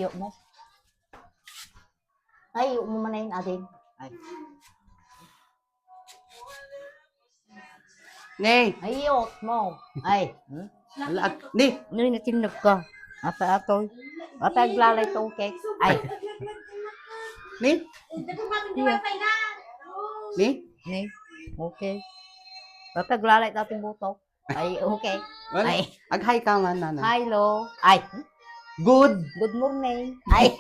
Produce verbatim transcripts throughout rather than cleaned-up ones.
Iyo mo. Ay, iyo mo manen, ading. Ay. Ni. Ay, iyo mo. Ay. Hmm? Ala, ag-, ni. Ni, natinnog ka. Apa atoy? Apa aglalay to, okay? Ay. Ni? Iya. Ni? Ni? Okay. Apa aglalay to, ating butok? Ay, okay. Well, ay. Ag-hi ka man, nanay. Hi, lo. Ay. Good. Good morning. Ay.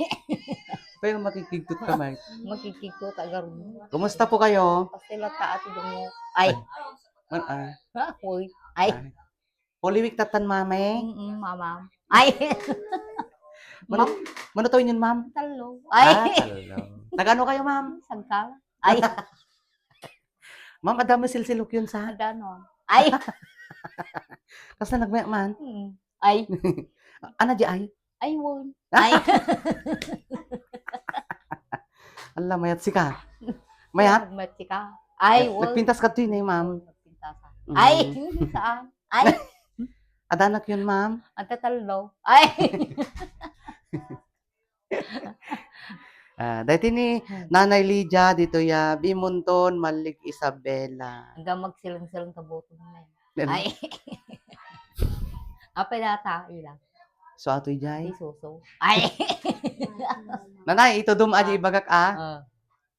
Pero makikigtot ka, Mike. Makikigtot, agarun. Kumusta po kayo? Pastila ta, Ate Dungo. Ay. Ay. Man, ah. Ha? Uy. Ay. Ay. Holy Week tatan, mami. Mm-mm, mama. Ay. Mano, mano to yun, ma'am? Talo. Ay. Ah, talo. Taga ano kayo, ma'am? Sagkal. Ay. Ma'am, adda met silsilok yun sa? Adda no. Ay. Kasla nagmayaman? Mm. Ay. Ana di ay? Ay, won. Ay. Ala, mayat sika. Mayat? Mayat sika. Ay, nag-, won. Nagpintas ka to yun eh, ma'am. Nagpintas ka. Mm. Ay, saan? Ay. Adanak yun, ma'am. Ang tatalo. Ay. Ah, daytoy ni Nanay Lydia, ditoy a Bimonton, Malig, Isabela. Hanggang magsilang-silang kabuto na yun. Yan. Ay. Apay data, ila. So, atoy jay? Ay, suso. Ay. Nanay, ito dum, ah, aja ibagak, ah. Ah.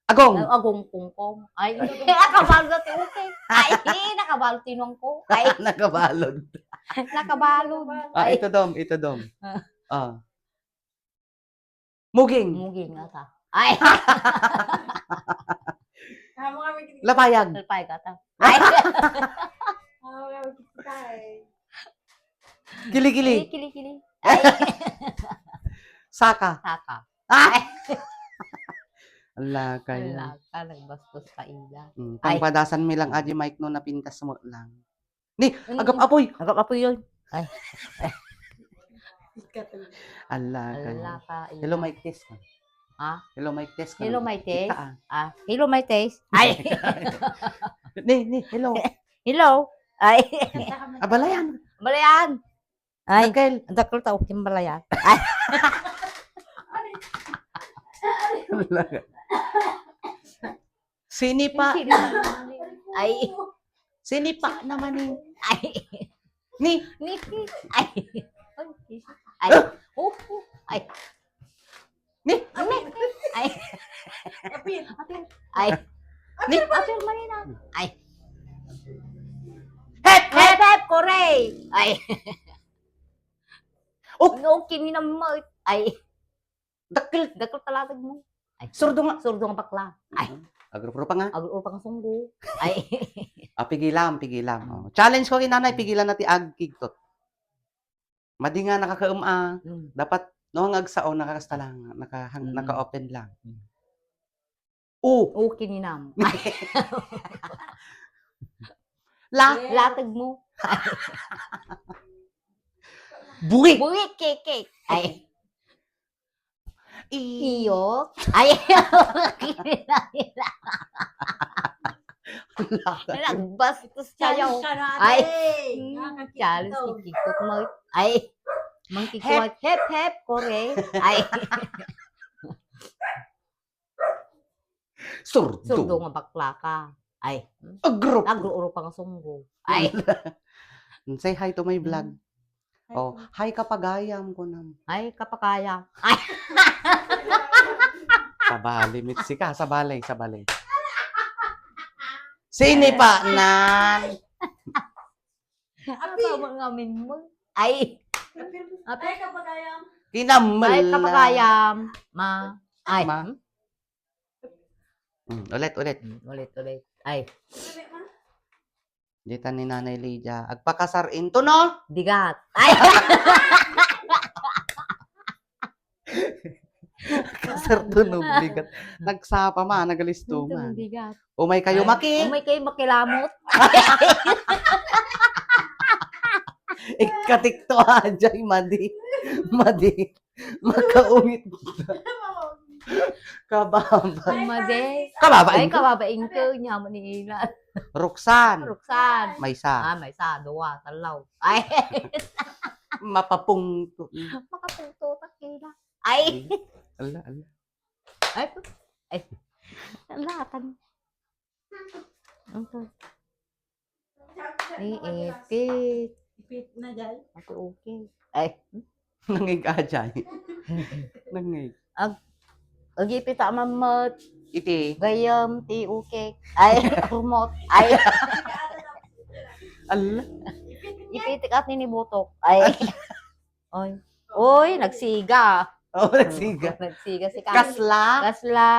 Agong. Ay, agong kungkong. Ay, nakabalot, okay. Ay, nakabalot, tinong ko. Ay. Nakabalot. Nakabalot. Ah, ay. Ito dum, ito dum. Ah. Ah. Muging. Muging, ata. Ay. Lapayag. Lapayag, ata. Ay. Kili-kili. Kili-kili. Ay. Saka. Saka. Ah! Ay. Ala kayo. Ala ka, nagbastos ka ila. Mm, ay. Pangpadasan mi lang, aja Mike, no, napintas mo lang. Ni, mm, agap-apoy. Agap-apoy yun. Ay. Ala ka. Ala ka, ina. Hello, mic test ka. Ha? Hello, mic test ka. Hello, mic test. Ita, ah. Ah, hello, mic test. Ay. Ni, ni, hello. Hello. Ay. Abalayan. Abalayan. Ay, dakkel. Dakkel ta, okay, abalayan. Ay. Ala ka. Sinipa. Ay. Sinipa naman eh. Ay. Ni. Ni. Ay. Ay. Oh, oh. Ay. Ni. Ni. Ay. Apil. Apil. Ay. Ni. Apil, Marina. Ay. Hep, hep, hep, kore. Ay. Oh. No, kininamot. Ay. Dakkel. Dakkel ta latag mo. Ay. Surdo nga. Surdo nga bakla. Ay. Mhm. Agrup-rupa nga. Agrup-rupa nga sunggo. Ay. Ah, pigilam, pigilam. Oh. Challenge ko kay nanay, pigilan na ti agkigtot. Madi nga nakakaem a. Mm. Dapat, no, nga agsao, nakakasta lang, nakahang-, mm, naka-open lang. Mm. O. O, kininam. La. Latag mo. Buwik. Buwik, kikik. Ay. I- Iyo. Ay. Nagbastos kayo. Challenge ka natin. Ay. Hmm, nakakita challenge to. Kikikot mo. Ay. Mangkikuha. Hep, hep, hep, kore. Ay. Surdo. Surdo nga bakla ka. Ay. Agrup. Agrup-rupa nga sunggo. Ay. Say hi to my vlog. Mm. Oh, hi, kapagayam, kunam. Ay, kapagayam. Ay. Sabali, mitsi ka, sabali, sabali. Sinipa nan. Api. Tama nga, min mo. Ay. Api. Ay, kapagayam. Kinamala. Ay, kapagayam. Ma. Ay. Ma. Hmm? Mm, ulit, ulit. Mm, ulit, ulit. Ay. Dita ni Nanay Lydia. Agpakasar into, no? Bigat. Ay. Kasar to, no? Bigat. Nagsapa man, nagalisto man. Bigat. Umay kayo, ay, maki. Umay kayo, makilamot. Ikatikto aja, madi. Madi. Makaungit. Kababa. Ay, madi. Kababa. Ay, ingko. Kababa ingko, niya man ni Ina. Roxanne. Roxanne. Maysa. Ah, maysa, dua, talo. Ay. Mapapungto. Makapungto, takila. Ay. Ala, ala. Ay. Ay. Ala, kan. Ang to. Ay, ipit. Ipit na, Jay. Ako okay. Ay. Nangig, Ajay. Nangig. Ag-, agipit a mammet. Iti. Gayam ti ukek. Ay, kurmot. Ay. Ala. Ipitik at ninibutok. Ay. Oy. Oy, nagsiga. Oo, nagsiga. Nagsiga si Kas-, Kasla? Kasla.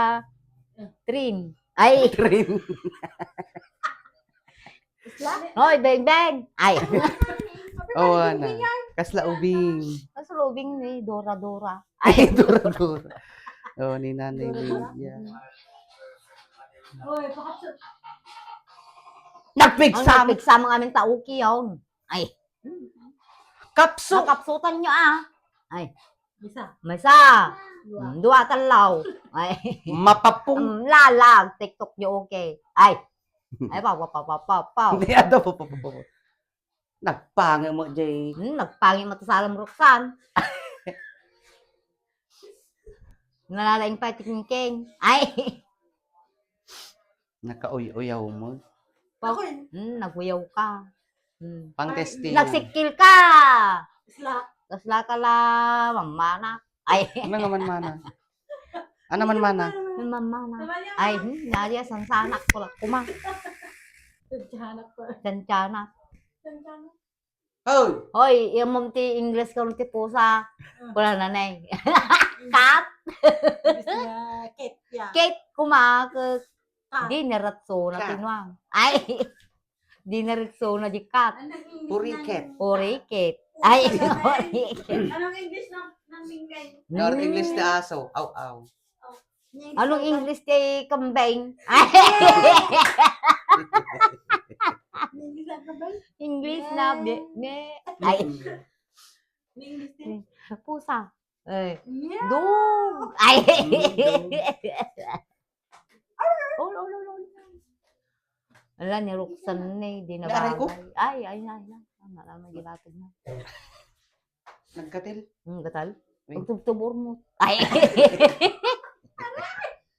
Trin. Ay. Trin. Hoy, Beng Beng. Ay. Oo, ana. Kasla ubing. Kasla ubing ni Dora Dora. Ay, Dora Dora. Oo, ni Nanay Lydia. Oy, pakapsut. Nagpigsa. Ang nagpigsa mga amin tao kiyaw. Ay. Kapso. Nakapsutan nyo, ah. Ay. Maysa. Maysa. Dua. Mm, dua talaw. Ay. Mapapung. Mm, lalag. TikTok nyo, okay. Ay. Ay, pa, pa, pa, pa, pa, pa. Hindi, ato, pa, pa, pa, pa, pa. Nagpangit mo, Jay. Hmm, nagpangit mo to sa alam, Roxanne. Nalalaing pa, Tingking. Ay. Nakauy-uyaw mo. Pa-, Ako'y hmm, naguyaw ka. Hmm. Pang testing. Nagsikil ka! Isla. Kasla ka la, mamana. Ay. Ano nga manmana? Ano manmana? Yung mamana. Ay, hmm, nariya, sansanak ko lang kuma. Sansanak ko. Sansanak. Sansanak. Hoy! Hoy, yung mom ti English ka ti pusa. Ah. Wala na, Neng. Cat? English niya, Kate, yeah. Kate, kuma, ke-, Cat. Di, naratso na, Cat. Tinuang. Ay! Di naratso na di cat. Anong English Puriket. Puriket. Ay, puriket. Anong English ng, ng mingay? Anong English ti aso? Aw, aw. Oh. Anong English ti kambing? Ay. English ang kambing? English na, be, me. Ay. English din. Pusa. Ay. Yeah. Dog. Ay. Mm, dog. Ol, ol, ol, ol. Ala, ni Roxanne, eh, di na bagay. Ay, ay, ay, ay. Tama, tama, gilatag na. Nagkatil? Hmm, gatal. Wait. Pagtubtubor mo. Ay.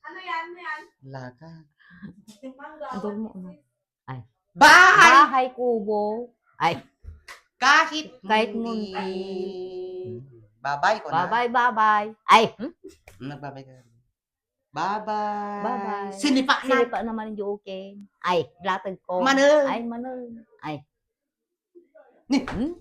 Ano yan? Ano yan? Laka. Mangga. Ang dulmo, ano? Ay. Bahay! Bahay kubo. Ay. Kahit, kahit munti. Munti. Babay ko na. Babay, babay. Ay. Hmm? Nagbabay ka. Babay. Babay. Sinipa na. Sinipa naman yung joking. Ay, latag ko. Manong. Ay, manong. Ay. Ni. Hmm?